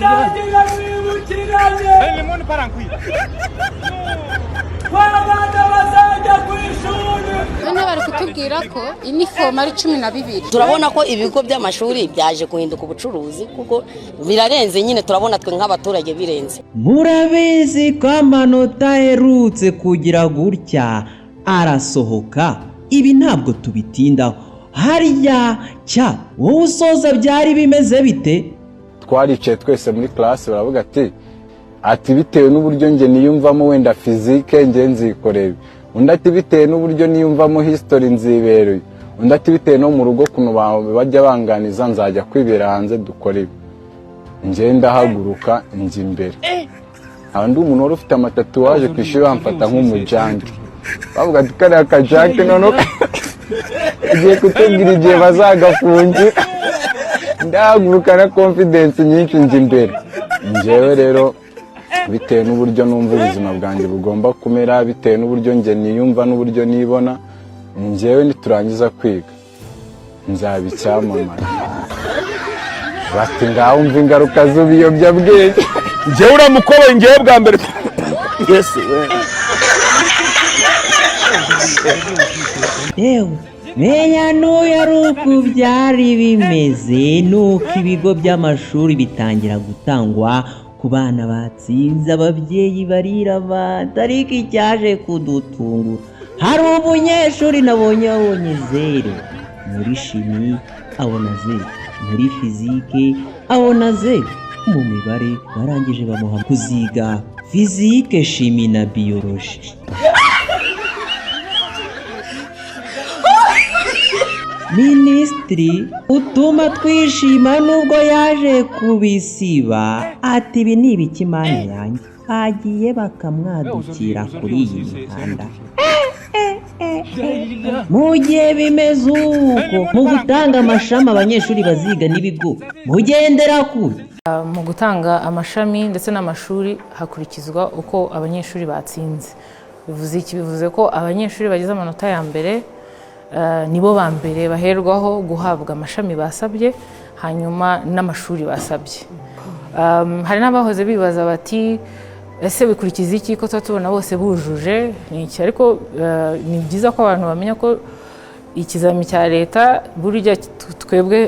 Gutangira mwibukiranye ko abana bazajya ku ishuri. None bari kutubwira ko inifomu ari 12. Turabona ko ibigo by'amashuri byaje guhinduka ubucuruzi, kuko birarenze nyine. Turabona twe nk'abaturage birenze. Murabizi ko amanota aherutse kugira gutya arasohoka. Ibi ntabwo tubitindaho. Harya cya wowe usoza byari bimeze bite? Twaricaye twese muri classe, baravuga ati "Bitewe n'uburyo njye niyumvamo wenda physique, njye nzikorera." Undi ati "Bitewe n'uburyo niyumvamo history, nzibereye." Undi ati "Bitewe no mu rugo ukuntu bajya banganiza, nzajya kwibera hanze dukora ibi." Njye ndahaguruka njya imbere. Nta undi umuntu wari ufite ama tatouage ku ishuri, bamfata nk'umujunkie. Bavuga ati "Kariya kajunkie noneho ugiye kutubwira igihe bazagafungira." Ndahaguruka na confidence nyinshi njya imbere. Njyewe rero, bitewe n'uburyo numva ubuzima bwanjye bugomba kumera, bitewe n'uburyo njye niyumva n'uburyo nibona, njyewe niturangiza kwiga nzaba icyamamare. Bati "Ngaho umva ingaruka z'ibiyobyabwenge." Njyewe uriya mukobwa, njyewe bwa mbere, Yesu we! Yewe, menya n'uyu ari uku byari bimeze. Nuko ibigo by'amashuri bitangira gutangwa ku bana batsinze, ababyeyi barirabata. Ariko icyaje kudutungura, hari umunyeshuri nabonye yabonye 0 muri chimie, abona 0 muri physique, abona 0 mu mibare. Barangije bamuha kuziga physique, chimie na biologie. Minisitiri utuma twishima, nubwo yaje kubisiba, ati "Ibi ni ibiki, Mana yanjye?" Bagiye bakamwadukira kuri iyi mihanda. Mu gihe bimeze uko, mu gutanga amashami abanyeshuri baziga n'ibigo mugendera kure. Mu gutanga amashami ndetse n'amashuri hakurikizwa uko abanyeshuri batsinze. Bivuze iki? Bivuze ko abanyeshuri bagize amanota ya mbere nibo ba mbere baherwaho guhabwa amashami basabye, hanyuma n'amashuri basabye. Hari n'abahoze bibaza bati "Ese bikurikiza iki ko tuba tubona bose bujuje?" Ni iki? Ariko ni byiza ko abantu bamenya ko ikizami cya leta burya twebwe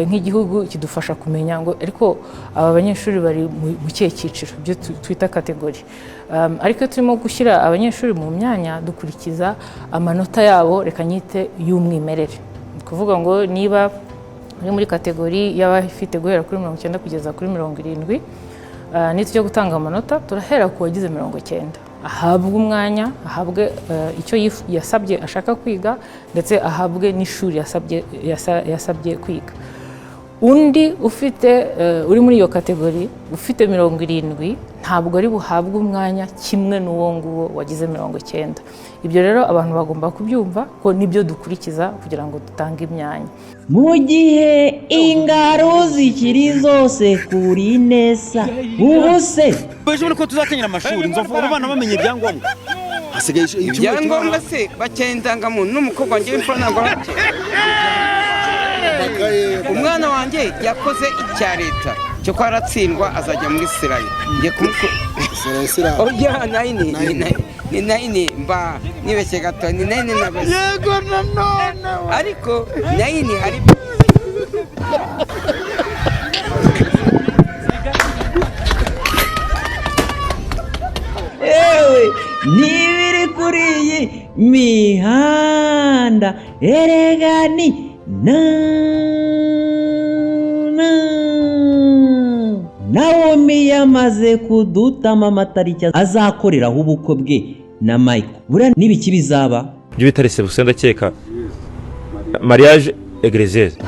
nk'igihugu kidufasha kumenya ngo ariko aba banyeshuri bari mu kihe cyiciro, ibyo twita category. Ariko iyo turimo gushyira abanyeshuri mu myanya, dukurikiza amanota yabo, reka nyite y'umwimerere. Ni ukuvuga ngo niba uri muri category y'abafite guhera kuri 90 kugeza kuri 70, nitujya gutanga amanota turahera ku wagize 90, ahabwe umwanya, ahabwe icyo yasabye ashaka kwiga, ndetse ahabwe n'ishuri yasabye kwiga. Undi ufite uri muri iyo category ufite 70 ntabwo ari buhabwe umwanya kimwe n'uwo nguwo wagize 90. Ibyo rero abantu bagomba kubyumva ko nibyo dukurikiza kugira ngo dutange imyanya. Mu gihe ingaro zikiri zose kuri nesa, ubu se Ejo ko tuzatangira amashuri, nzovu, abo bana bamenye ibyangombwa hasigaye icyumweru kimwe. Ibyangombwa se? Bakeneye indangamuntu n'umukobwa wanjye w'imfura ntabwo arabye. Umwana wanjye yakoze icya leta cyo ko aratsindwa, azajya muri serayi. Ngiye kumuko oya, nine ni nine, mba nibeshye gato, ni nine na Yego, nanone. Ariko nine hari. Ewe, n'ibiri kuri iyi mihanda erega ni na na Nawomi yamaze kudutama amatariki azakoreraho ubukwe bwe na Michael. Buriya n'ibiki bizaba? Ibyo bita réception, ndakeka mariage eglesieze.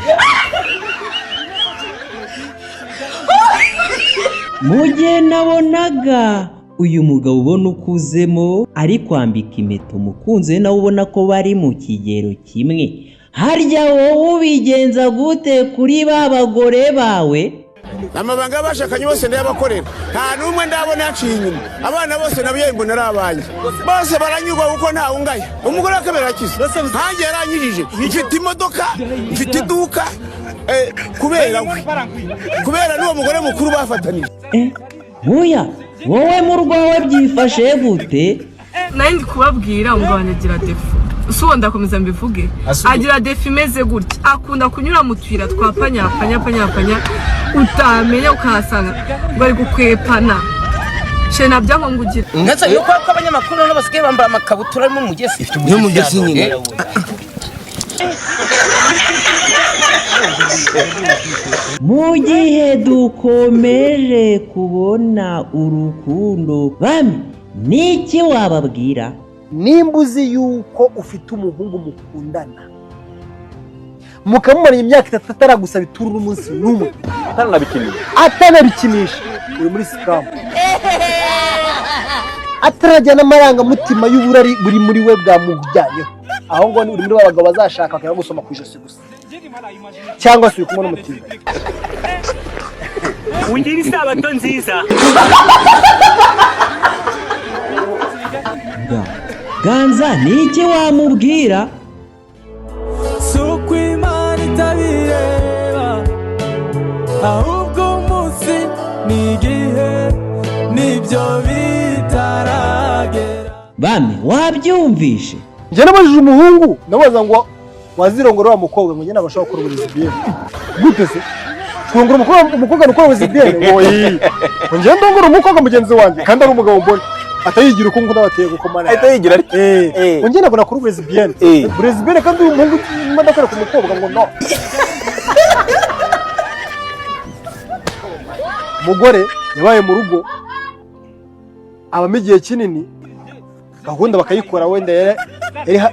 Mu gihe nabonaga uyu mugabo ubona ukuzemo ari kwambika impeta umukunzi we, nawe ubona ko bari mu kigero kimwe. Harya wowe ubigenza gute kuri ba bagore bawe? Amabanga y'abashakanye bose ndayabakorera, nta n'umwe ndabona yaciye inyuma. Abana bose nabyo mbona ari abanjye, bose baranyurwa kuko ntawungaya. Umugore wa kabiri arakize, nkanjye yaranyirije. Mfite imodoka, mfite iduka. Kubera we, kubera n'uwo mugore mukuru bafatanije. Nkuya wowe mu rwawe byifashe gute? Nari ndi kubabwira, umugabo wanjye agira défaut. Si uwo, ndakomeza mbivuge. Agira défaut imeze gutya: akunda kunyura mu tuyira twa panyapanya panyapanya, utamenya ukahasanga bari gukwepana. She, nta byangombwa ugira. Ndetse yuko ko abanyamakuru nabo basigaye bambara amakabutura arimo umugesi. Niyo mugesi nyine. Mu gihe dukomeje kubona urukundo, bami, niki wababwira? Nimba uzi yuko ufite umuhungu mukundana, mukamumaranya imyaka 3 ataragusaba ituru n'umunsi n'umwe, Ataranabikinisha. Atanabikinisha, uri muri scam. Atarajya n'amarangamutima y'uburari buri muri we bwamujyanyeho aho ngaho, uri muri ba bagabo bazashaka bakajya gusoma ku ijosi gusa, cyangwa se uri kumwe n'umutinganyi. Ungira isabato nziza. Ganza, niki wamubwira? Si uko Imana itabireba, ahubwo umunsi n'igihe nibyo bitaragera. Bami, wabyumvishe? Njye nabajije umuhungu, ndabaza ngo wazirongora wa mukobwa, ngo njye ntabwo ashobora gukora ubulesbienne. Gute se kurongora umukobwa ni ukora ubulesbienne? Ngo iyi ngo njye ndongora umukobwa mugenzi wanjye kandi ari umugabo, mbona atayigira uko nguko n'abateye gukomana. Ahita yigira atyo. Ngo njye ntabwo nakora ubulesbienne, ubulesbienne kandi uyu muhungu imodoka ku mukobwa, ngo no. Umugore yabaye mu rugo abamo igihe kinini, gahunda bakayikora, wenda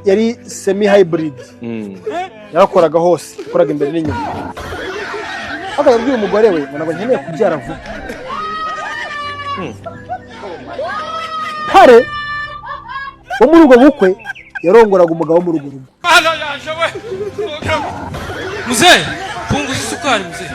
yari semi hybrid, yarakoraga hose, yakoraga imbere n'inyuma. Akajya abwira umugore we ngo ntabwo nkeneye kubyara vuba. Kare wo muri ubwo bukwe yarongoraga umugabo wo muri urwo rugo. Mzee, punguza isukari, mzee.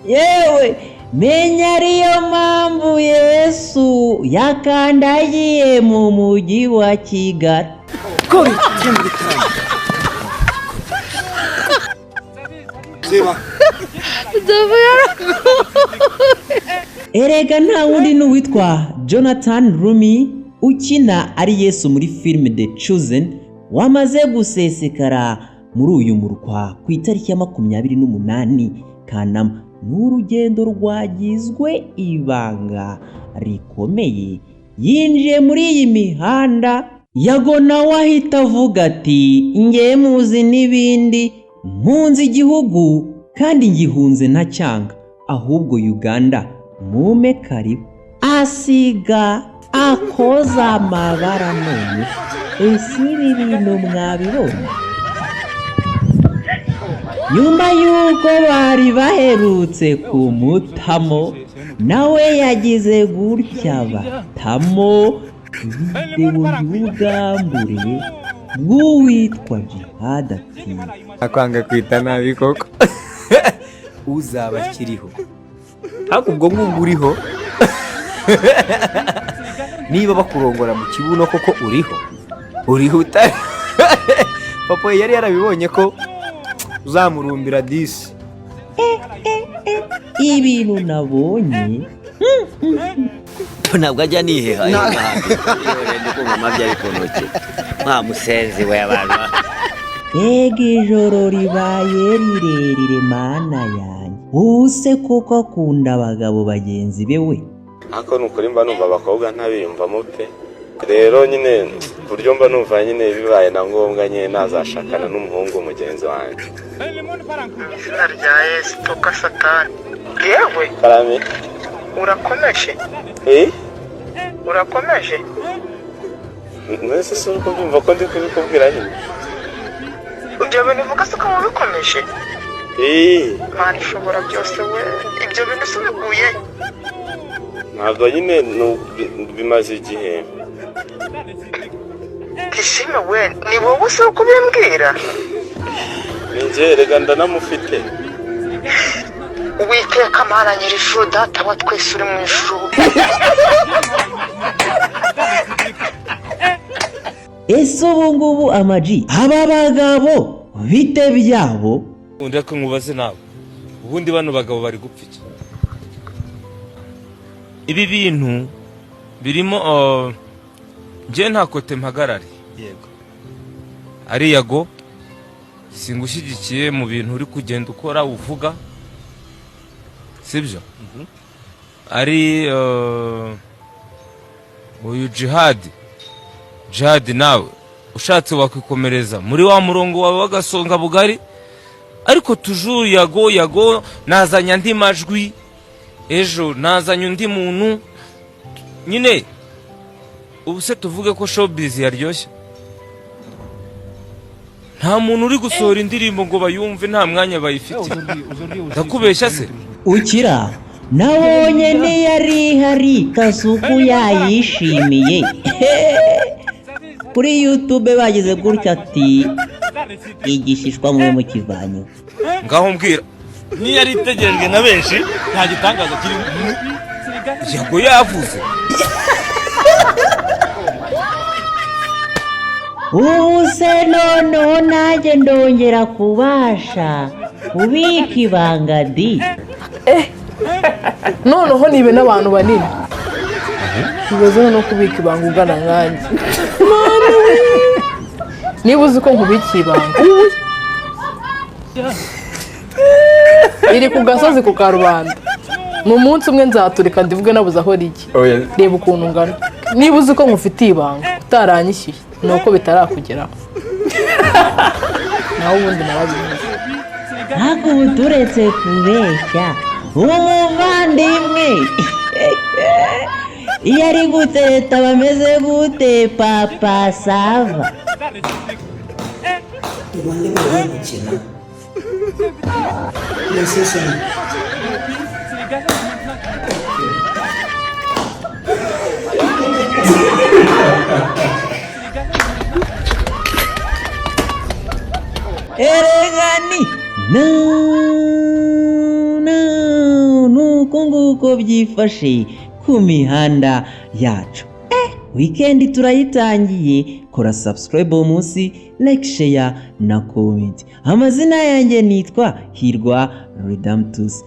Yewe, menya ariyo mpamvu Yesu yakandagiye mu mujyi wa Kigali. Kori tugende. Reba. Erega nta wundi n'uwitwa Jonathan Roumie ukina ari Yesu muri filime The Chosen, wamaze gusesekara muri uyu murwa ku itariki ya 28 Kanama. Ni urugendo rwagizwe ibanga rikomeye. Yinjiye muri iyi mihanda, Yago nawe ahita avuga ati: "Nge muzi n'ibindi, mpunze igihugu kandi ngihunze ntacyanga, ahubwo Uganda mume karibu." Asiga akoza amabara. None ese ibi bintu mwabibonye? Nyuma y'uko bari baherutse kumutamo, nawe yagize gutya batamo videwo y'ubwambure bw'uwitwa Jihad, ati: Akwanga kwita nabi koko, uzaba akiriho, ariko ubwo ngubwo uriho, niba bakurongora mu kibuno koko uriho, uriho utari papa yari yarabibonye ko uzamurumbira disi. Ibintu nabonye. Ntabwo ajya niheha ndi kumva amabyi ari ku ntoki nta musenzi we abantu. Mbega ijoro ribaye rirerire, Mana yanjye! Ubu se koko akunda abagabo bagenzi be we? Ariko ni ukuri mba numva abakobwa ntabiyumvamo pe. Rero nyine ku buryo mba numva nyine bibaye na ngombwa nyine nazashakana n'umuhungu mugenzi wanjye. Izina rya Yesu, toka Satani yewe. Karame. Urakomeje? Eh. Urakomeje? Mbese si uri kubyumva ko ndi kubikubwira nyine? Ibyo bintu uvuga se ko wabikomeje? Eh. Mana ishobora byose we, ibyo bintu se ubiguye? Ntabwo nyine bimaze igihe. Tishime we, ni wowe se uri kubimbwira? Ni njye rega, ndanamufite. Uwiteka Mana nyir'ijuru, Data wa twese uri mu ijuru. Ese ubu ngubu amaji aba bagabo bite byabo? Undi reka nkubaze nawe, ubundi bano bagabo bari gupfa iki? Ibi bintu birimo njye nta côté mpagarare. Ari Yago, singushyigikiye mu bintu uri kugenda ukora uvuga, sibyo? Ari uyu Jihadi, Jihadi nawe ushatse wakwikomereza muri wa murongo wawe w'agasonga bugari, ariko toujours Yago, Yago nazanye andi majwi, ejo nazanye undi muntu nyine. Ubu se tuvuge ko showbiz yaryoshye? Nta muntu uri gusohora indirimbo ngo bayumve, nta mwanya bayifitiye. Ndakubeshya se? Ukira nabonye ntiyari ihari, Kasuku yayishimiye kuri YouTube. Bagize gutya ati: "Igishishwa mube mukivanyeho." Ngaho mbwira. Niyo yari itegerejwe na benshi, nta gitangaza kirimo. Yago yavuze. Ubu se noneho nanjye ndongera kubasha kubika ibanga di? Noneho nibe n'abantu banini ibaze no kubika ibanga ugana nkanjye. Mana we! Niba uzi ko nkubikiye ibanga ubu iri ku gasozi ku karubanda, ni umunsi umwe nzaturika ndivuge nabuze aho rijya. Reba ukuntu ungana, niba uzi ko nkufitiye ibanga utaranyishyuye, ni uko bitarakugeraho, naho ubundi narabizi. Ariko ubu turetse kubeshya, uwo muvandimwe iyo ari gutereta bameze gute, Papa Sava? Rwanda bagiye gukina PlayStation. Erega ni no no, nuko nguko byifashe ku mihanda yacu. Weekend turayitangiye. Kora subscribe uwo munsi, like, share na comment. Amazina yanjye nitwa Hirwa Redamtus.